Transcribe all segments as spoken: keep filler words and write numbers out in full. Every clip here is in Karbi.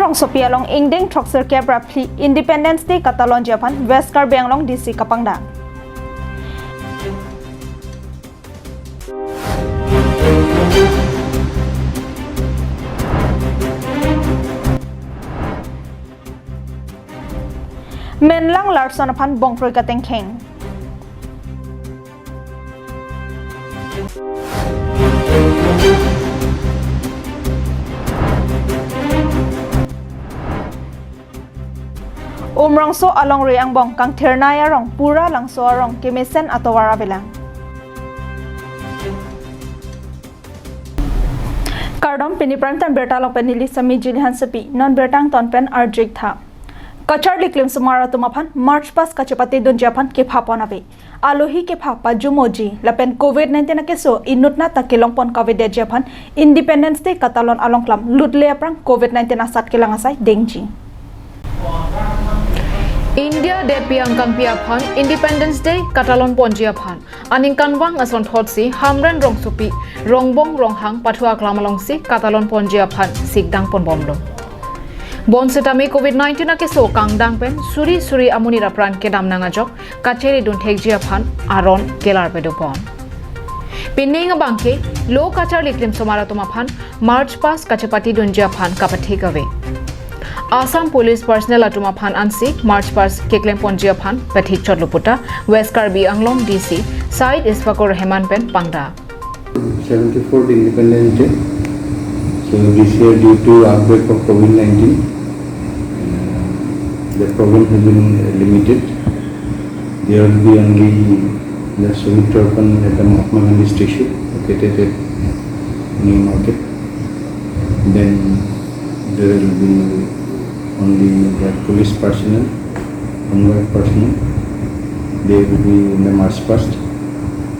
Rongsopi along ingdeng throksi kep ra phli Independence Day katalonji aphan West Karbi Anglong D C kapangdang. Menlang Larson aphan bongkroi katengkheng. Umrongso alongri angbong kangthirnei arong pura Langso arong kemesen atovar avelang. Kardom, pini Prime Time birta along pen neli Sami Jili Hansepi, non birta angton pen arju-ik tha. Kacharli klemsomar atum aphan March Past kachepatedunji aphan kepha pon ave. Alohi kepha pajumoji lapen covid nineteen akeso inutnat ta kelongpon kavedetji aphan Independence Day katalon along klam lutle aphrang covid nineteen asat kelang asai dengji. India detpi angkangpi aphan Independence Day katalon ponji aphan aningkanvang asonthotsi Hamren Rongsopi, Rongbong Ronghang pathu aklam alongsi katalon ponji aphan sikdang ponbomlo. Bonsetame covid nineteen akeso kangdang pen suri suri amonit apran kedam nang ajok kacheri dunthekji aphan aron kelar pedopon. Pining abangke lo kacharli klemsomar atum aphan March Past kachepatedunji aphan kapathik ave. Assam Police personnel atum aphan ansi March Past keklemponji aphan pathik chotlo puta West Karbi Anglong D C Syed Ishfaqur Rahman pen pangda. Seventy-fourth Independence Day. So this year, due to outbreak of covid nineteen, uh, the program has been limited. There will be only the Shahid Tarpan at the Mahatma Gandhi statue located at New Market. Then there will be only the police personnel, convoy personnel. They will be in the march past.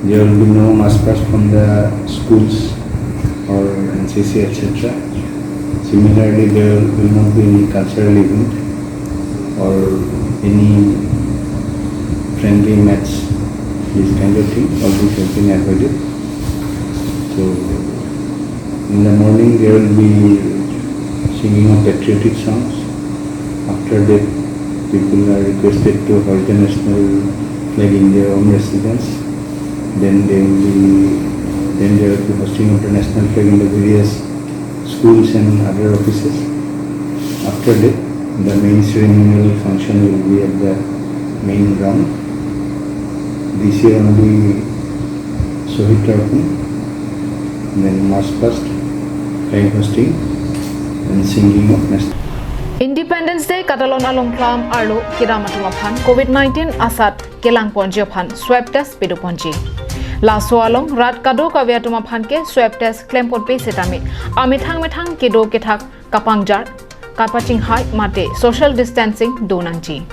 There will be no march past from the schools or N C C, et cetera. Similarly, there will not be any cultural event or any friendly match, this kind of thing. All these have been avoided. So, in the morning, there will be singing of patriotic songs. After that, people are requested to hoist the national flag in their own residence. Then they will be, then there will be hoisting of the national flag in the various schools and other offices. After that, the main ceremonial function will be at the main ground. This year only Shahid Tarpan, then march past, flag hoisting, and singing of national. Independence Day katalon along klam arlo kedam atum aphan covid nineteen asat kelangponji aphan swab test pedoponji. Laso along rat kadokave atum aphan ke swab test klemponpe setame amethang methang kedo kethak kapangjar, kapachinghai mate social distancing do nangji.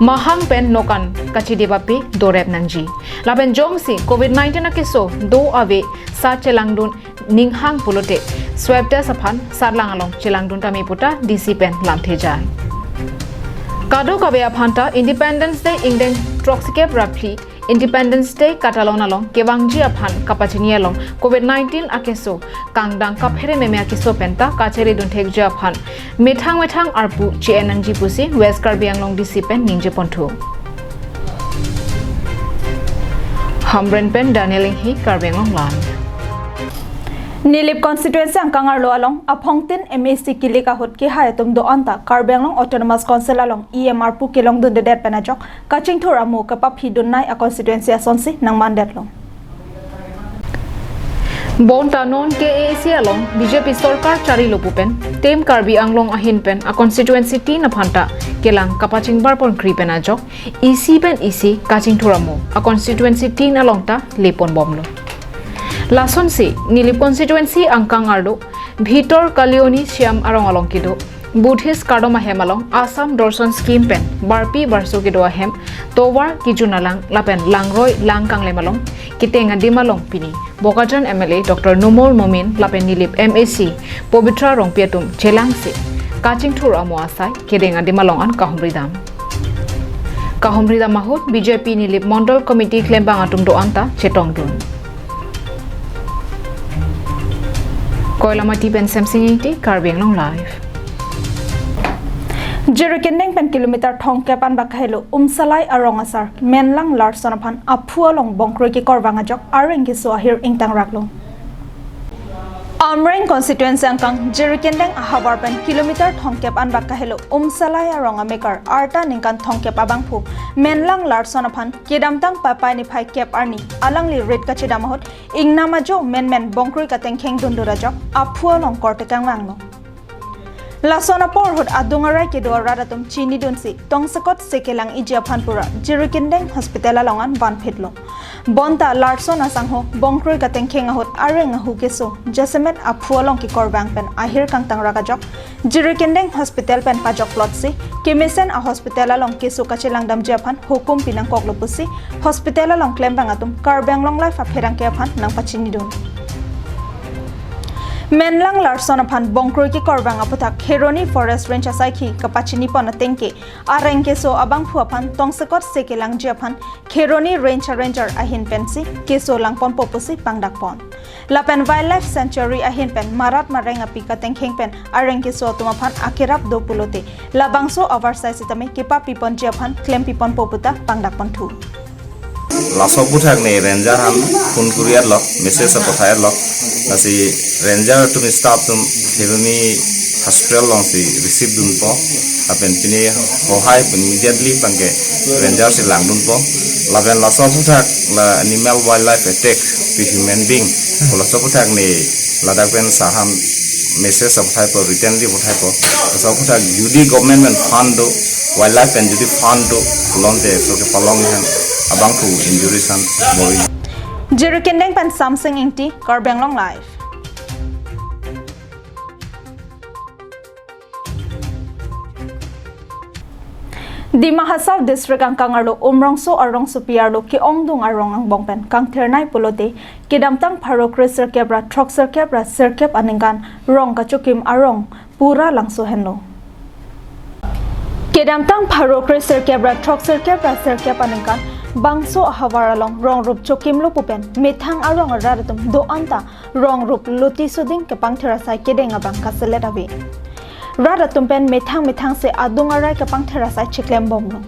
Mahang pen nokan kachidebappi dorep nangji. Lapen jongsi covid nineteen akeso do ave sa chelangdun ninghang pulote swab test aphan sarlang along chelangdun tame puta D C pen lamthe jai. Kadokave aphanta Independence Day ingdeng throksi kep ra phli Independence Day katalon along kevangji aphan kapachini along covid nineteen akeso kangdang kaphere meme akeso penta kacheri dunthekji aphan methang methang arpu che-en nangji pusi West Karbi Anglong D C pen ningje ponthu. Hamren pen Daniel Inghi, Karbi Anglong Live. Nilip constituency angkang arlo along aphongtin M A C kilik ahut kehai atum do-an ta Karbi Anglong Autonomous Council along E M arpu kelongdundedet pen ajok kachingthur amo kapaphidunnei a constituency asonsi nangmandetlo. Bonta non K A A C along B J P sorkar charilo pu pen Team Karbi Anglong ahin pen a constituency tin aphanta kelang kapachingbar ponkri pen ajok isi pen isi kachingthur amo a constituency tin along ta leponbomlo. Lasonsi Nilip constituency angkang arlo Bhitor Kalioni Shyam arong along kedo Buddhist kardom ahem along Assam Darshan scheme pen barpi barso kedo ahem tovar kijun alang lapen langroi lang kanglem along keteng adim along pini Bokajan M L A Doctor Numal Momin lapen Nilip M A C Pabitra Rongpi atum chelangsi kachingthur amo asai kedeng adim along an kahumridam. Kahumridam ahut B J P Nilip Mondol Committee klembang atum do-an ta chetongdun. Koilamati pen Semsing Ingti, Karbi Anglong Live. Jirikindeng pen kilometer thomkep anbak kahelo Umsalai arong asar Menlang Larson aphan aphu along bongkroi kekorvang ajok areng keso ahir ingtangraklo. Amreng constituency angkang Jirikindeng ahavar pen kilometer thomkep anbak kahelo Umsalai arong amekar arta ningkan thomkep abangphu Menlang Larson aphan kedamtang Paipai niphai kep arni alangli rit kachedam ahut ingnam ajo menmen bongkroi katengkheng dundur ajok aphu along korte kangvanglo. Lason apor ahut adung arai kedo arat atum chinidunsi tongsekot sekelang iji aphan pura Jirikindeng hospital along an vanphitlo. Bonta Larson asangho bongkroi katengkheng ahut areng ahu keso jasemet aphu along kekorvang pen ahir kangtangrak ajok Jirikindeng hospital pen pajoklotsi kemesen a hospital along keso kachelangdamji aphan hukum pinangkoklo pusi hospital along klembang atum Karbi Anglong Live apherangke aphan nangpachinidun. Menlang Larson aphan bongkroi kekorvang aputhak Kheroni Forest Range asaikhi kapachinipon atengke areng keso abangphu aphan tongsekot sekelangji aphan Kheroni Range Ranger ahin pensi keso langponpo pusi pangdakpon. Lapen Wildlife Sanctuary ahin pen marat mareng api katengkheng pen areng keso atum aphan akerap do pulote labangso avarsai sitame kepapiponji aphan klempiponpo puta pangdakponthu. Laso aputhak ne ranger aphan phone kuri-etlo, message apotha-etlo. Lasi ranger atum staff atum Kheroni hospital alongsi receive dunpo. Lapen pini hohai pen immediately abangke ranger si langdunpo. Lapen laso aputhak la animal wildlife attack to human being. Laso aputhak ne ladak pen saham message apothaipo, written di apothaipo. Laso aputhak jodi government pen fund do, wildlife pen jodi fund do, pulote so kepalong ahin abangphu injuries an bor-i. Jirikindeng pen Samsing Ingti, Karbi Anglong Live. Dima Hasao District angkang arlo Umrongso arongsopi arlo ke-ongdung arong angbong pen kangthirnei pulote kedamtang pharo kre sirkep ra throksir kep ra sirkep aningkan rong kachokim arong pura langso henlo. Kedamtang pharo kre sirkep ra throksir kep ra sirkep aningkan bangso ahavar along rong rup chokimlo pu pen methang arong arat atum do-an ta rong rup loti soding kepangthir asai kedeng abang kaselet ave. Rat atum pen methang methang si adung arai kepangthir asai chiklem bomlo.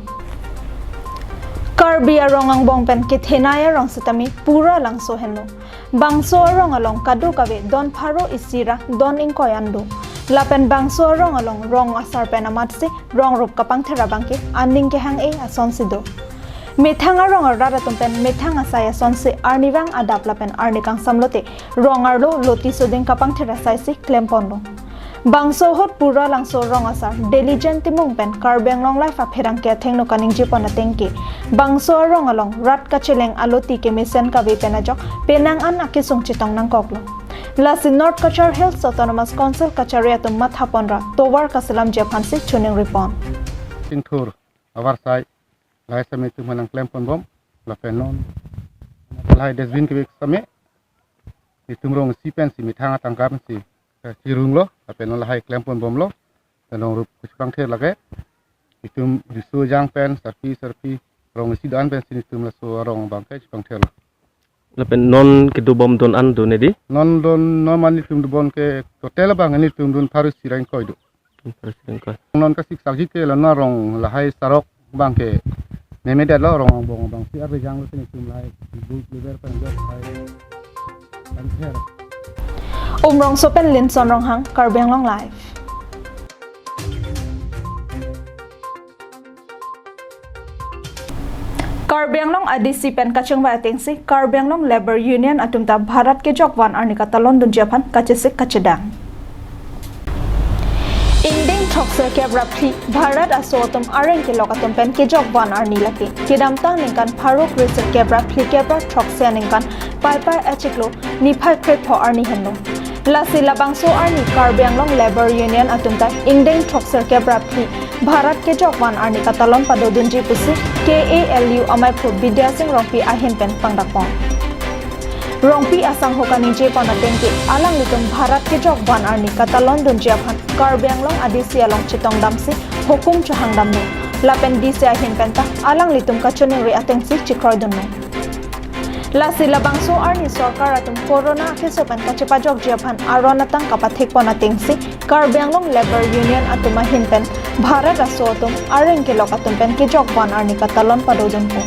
Karbi arong angbong pen kethenei arong sitame pura langso henlo. Bangso arong along kadokave don pharo isi ra don ingkoi an do. Lapen bangso arong along rong asar pen amatsi rong rup kepangthir abangke aning kehang-e asonsi do. Methang arong arat atum pen methang asai asonsi arnivang adap lapen arni kangsam lote rong arlo loti soding kepangthir asai si klemponlo. Bangso ahut pura langso rong asar Diligent Timung pen Karbi Anglong Live apherangke athengno kaningjepon atengke bangso arong along rat kacheleng aloti kemesen kave pen ajok penang an akesung chetong nangkoklo. Lasi North Cachar Hills Autonomous Council kachari atum mathapon ra tovar kaselamji aphansi choningripon. Singthur avarsai lahai sitame itum aphan nangklemponbom lapen non lahai dustbin kevek sitame itum rong isi pensi methang atangka pensi, eh, chirunglo lapen non lahai klemponbomlo. Lapen rong rup kachepangthir lake itum riso jang pen sarpi sarpi rong isi do-an pensi itum laso arong abangke chepangthirlo. Lapen non kedobom don an do nedi? Non don non mane itum dobom ke total abang nelitum don pharo isi ra ingkoi do. Pharo isi ra ingkoi. Non kasik sakji ke la non rong lahai sarok abangke memedetlo, rong angbong abangsi arvejanglo, sini itum lahai booth level pen jok lahai kangthir. Umrongso pen Linson Ronghang, Karbi Anglong Live. Karbi Anglong A D C pen kachingvai atengsi Karbi Anglong Labour Union atum ta Bharat kejok van arni katalon dunji aphan kachesik kachedang. Ingdeng throksir kep ra phli Bharat aso atum areng kelok atum pen kejok van arni lake kedamtang ningkan pharo kre sirkep ra phlikep ra throksi aningkan Paipai achiklo niphai krepho arni henlo. Lasi labangso arni Karbi Anglong Labour Union atum ta ingdeng throksir kep ra phli Bharat kejok van arni katalon padodunji pusi K A L U amaiphu Bidya Sing Rongpi ahin pen pangdakpon. Rongpi asangho kaningjepon atengke alanglitum Bharat kejok van arni katalon dunji aphan Karbi Anglong A D C along chetongdamsi hukum chohangdamlo. Lapen D C ahin penta alanglitum kachoningri atengsi chikroidunlo. Lasi labangso arni sorkar atum corona akeso pen kachepajokji aphan aron atang kapathekpon atengsi Karbi Anglong Labour Union atum ahin pen Bharat aso atum areng kelok atum pen kejokpon arni katalon padodunpo.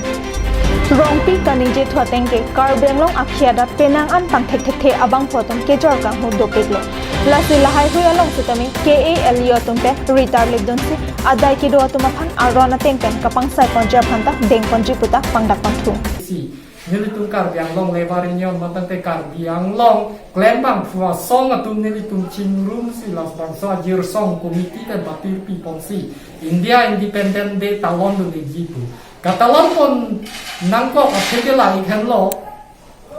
Rongpi kaningje thu ateng ke Karbi Anglong akhei adat penang an pangthekthekthe abangphu atum kejor kanghu dopiklo. Lasi lahai hui along sitame K A L U atum pen ritar lipdunsi adai kedo atum aphan aron ateng pen kapangsaiponji aphanta dengponji puta pangdakpon thu. Si, nelitum Karbi Anglong Labour Union mate Karbi Anglong klembangphu asong atum nelitum chingrumsi labangso ajirsong committee pen patirpiponsi India Independent Day talondunji pu. Katalonpon nangkok aphi ke la ikhenlo.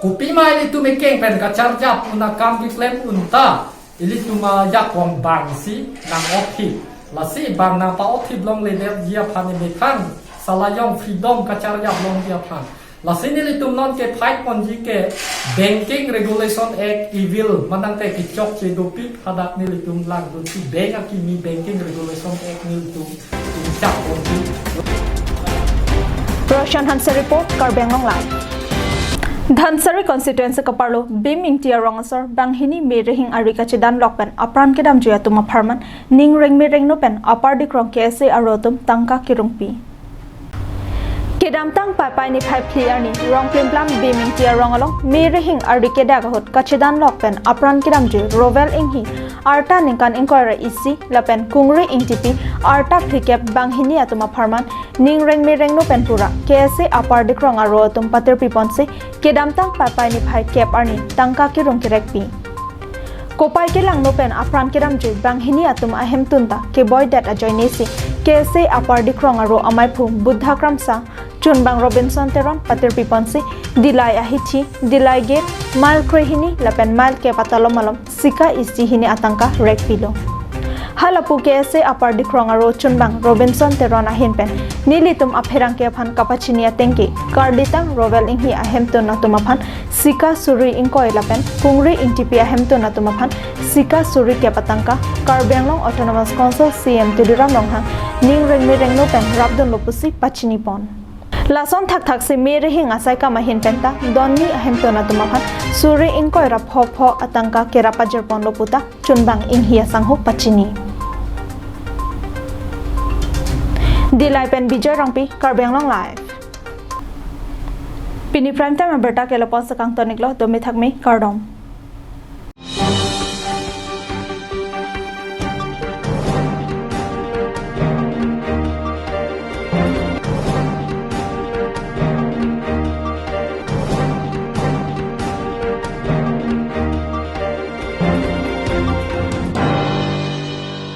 Kopima ilitum ekeng pen kacharjap un akam keklem un ta ilitum ajakong bangsi nang-othip. Lasi bang nangpa-othip longledetji aphan emethang salayong freedom kacharjap longji aphan. Lasi nelitum non ke fight ponji ke Banking Regulation Act evil mate kechokche dopik hadak nelitum langdunsi bank akimi Banking Regulation Act nelitum ingchak ponji. Roshan Hanse report, Karbi Anglong Live. Dhansiri constituency kaparlo Bhim Ingti arong asor banghini May rihing ari kachedanlok pen apran kedamjui atum apharman Ningrengmi Rengno pen Upper Dikrong K S A aro atum tangka kerungpi. Kedamtang Paipai niphai phli arni Rongplimplam Bhim Ingti arong along May rihing ari kedak ahut kachedanlok pen apran kedamjui Rovel Inghi arta ningkan ingkoi ra isi lapen Kungri Ingtipi arta phlikep banghini atum apharman Ningrengmi Rengno pen pura K S A Upper Dikrong aro atum patirpiponsi kedamtang Paipai niphai kep arni tangka kerung kerekpi. Kopai kelangno pen apran kedamjui banghini atum ahemtun ta keboidet ajoinesi K S A Upper Dikrong aro amaiphu Buddha Kramsa, chunbang Robinson Teron patirpiponsi Dillai ahithi, Dillai gate, mile krehini lapen mile kep atalom alom sika isi hini atangka rekpilo. Halapu K S A Upper Dikrong aro chunbang Robinson Teron ahin pen nelitum apherangke aphan kapachini ateng ke karditang Rovel Inghi ahemtun atum aphan sika suri ingkoi lapen Kungri Ingtipi ahemtun atum aphan sika suri kep atangka Karbi Anglong Autonomous Council C E M Tuliram Ronghang Ningrengmi Rengno pen rapdunlo pusi pachinipon. Lason thakthaksi May rihing asaikam ahin penta donni ahemtun atum aphan suri ingkoi ra pho pho atangka kerap pajirponlo puta chunbang Inghi asangho pachini. Dillai pen Bijoy Rongpi, Karbi Anglong Live. Pini prime time abirta ke lapuson kangtoniklo, dome thakme, kardom.